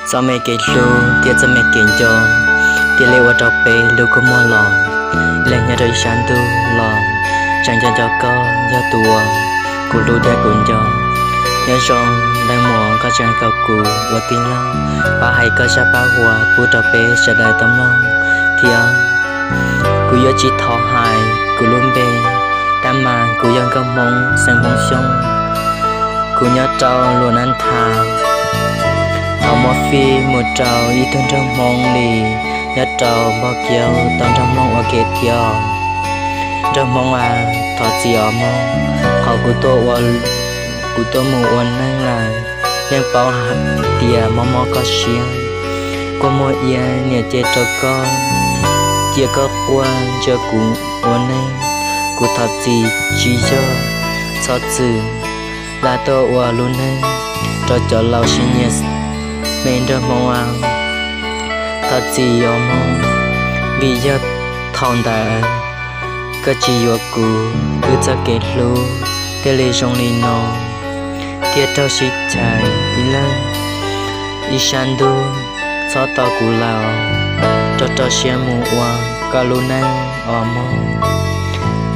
Txoj me kev hlub thiab txoj me kev nco thiaj li ua rau peb lub kua muag los. Leej nyob rau ib sab ntuj los tseem nco nco koj, yog tus uas kuv hlub thiab kuv nco. Nyob zoo leej muam, koj tseem kom kuv ua tij laug pab hais koj zaj paj huam pub rau peb sawv daws tau mloog thiab. Kuv yuav tsis thov hais kuv lub npe, tab mas kuv yog nkauj Hmoob xeem Hmoob Xyooj. Kuv nyob rau Luam Nab Thas, thaum muab fij mus rau ib tug nraug Hmoob li nyob rau Npog Kiaub tau nrog mloog ua ke thiab. Nraug Hmoob a, thov txim os mog, qhov kuv tuaj ua, kuv tuaj mus ua neej lawm, yeej paub hais tias mob mob koj siab. Kua muag iab niam cev rau koj, cia koj quaj ntsia kuv ua neej. Kuv thov txim tsis yog txhob txwm, lam tuaj ua lub neej rau cov laus sib nyiam. Me nraug Hmoob a, thov txim os mog, vim yog thaum ntawd koj tsis yuav kuv, wb txoj kev hlub thiaj li zoo li no. Thiab raug sib chais ib leeg ib sab ntuj, txhob tos kuv lawm, rau rau siab mus ua koj lub neej os mog.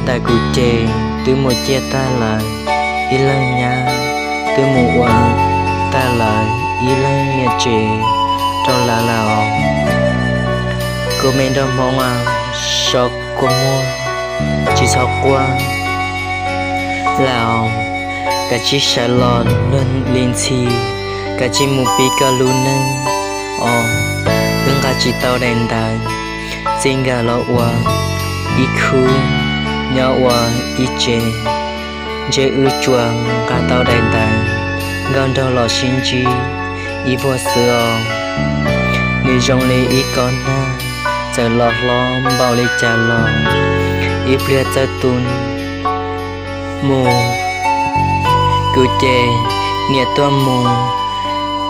Ntawm kuv ces twb mus ciaj tag lawm ib leeg nyab, twb mus ua tag lawm ib leeg niam tsev rau lawv lawm os. Kuv me nraug Hmoob a, so kua muag, tsis txhob quaj lawm os. Kav tsij sawv los luag li ntxhi, kav tsij mus pib koj lub neej os. Wb nqa tsis tau daim ntawv txij nkawm los ua ib khub nyob ua ib tsev. Ntshe wb tsuas nqa tau daim ntawv nkauj nraug los sib ntsib ib vuag xwb os. Nws zoo li ib kob nag, txawm los hlob npaum li cas los ib pliag txawj tu mus. Kuv ces niam tuaj mus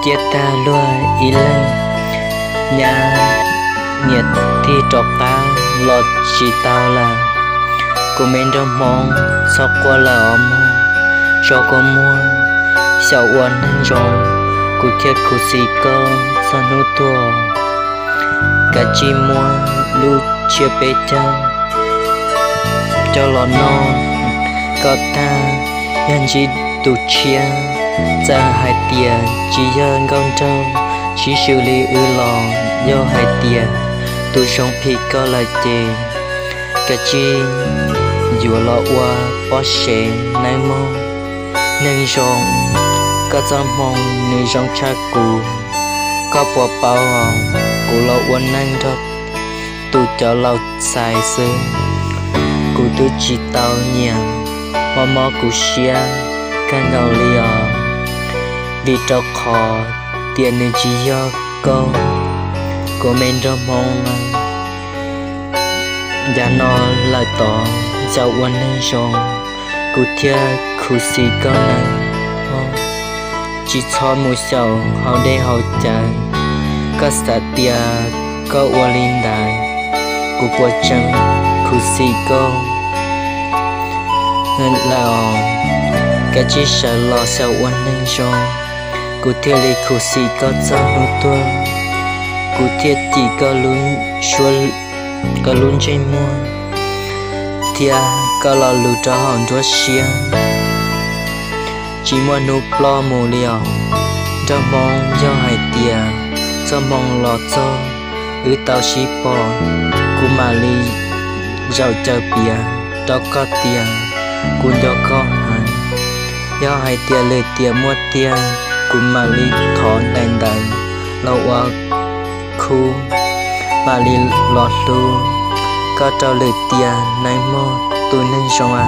ciaj tag luag ib leeg nyab, niam tig rov qab los tsis tau lawm. Kuv me nraug Hmoob, txhob quaj lawm os mog, so kua muag, xyaum ua neej zoo, kuv thiaj khuv xim koj txog hnub tuag. Kav tsij muab lub tsiab peb caug coj los noj kom tag, yog ntsib tus tshiab, txawm hais tias tsis yog nkauj nraug sib swm li wb los, yog hais tias tus zoo phim koj lawm ces kav tsij yuav los ua pob sev nawb mog. Neeg zoo, koj txoj hmoo nws zoo tshaj kuv. Koj puas paub os, kuv los ua neej nrog tus cov laus txais xwb, kuv twb tsis tau nyiam, mob mob kuv siab kawg nkaus li os, vim rau qhov tias nws tsis yog koj. Kuv me nraug Hmoob, yav no lawm tod xyaum ua neeg zoo, kuv thiaj khuv xim koj nawb. Tsis txhob mus xyaum haus dej haus cawv, koj xav tias koj ua li ntawd, kuv puas tseem khuv xim koj lawm os. Kav tsij sawv los xyaum ua neeg zoo, kuv thiaj li khuv xim koj txog hnub tuag. Kuv thiaj cim koj lub suab, koj lub ntsej muag, thiab koj lo lus rau hauv nruab siab, tsis muaj hnub ploj mus li os. Nraug Hmoob, yog hais tias txoj hmoo los txog wb tau sib pom, kuv mam li zaum caws piav rau koj tias kuv nco koj heev. Yog hais tias lwm tiam muaj tiag, kuv mam li thov daim ntawv los ua khub, mam li los hlub koj rau lwm tiam nawb mog tus neeg zoo a.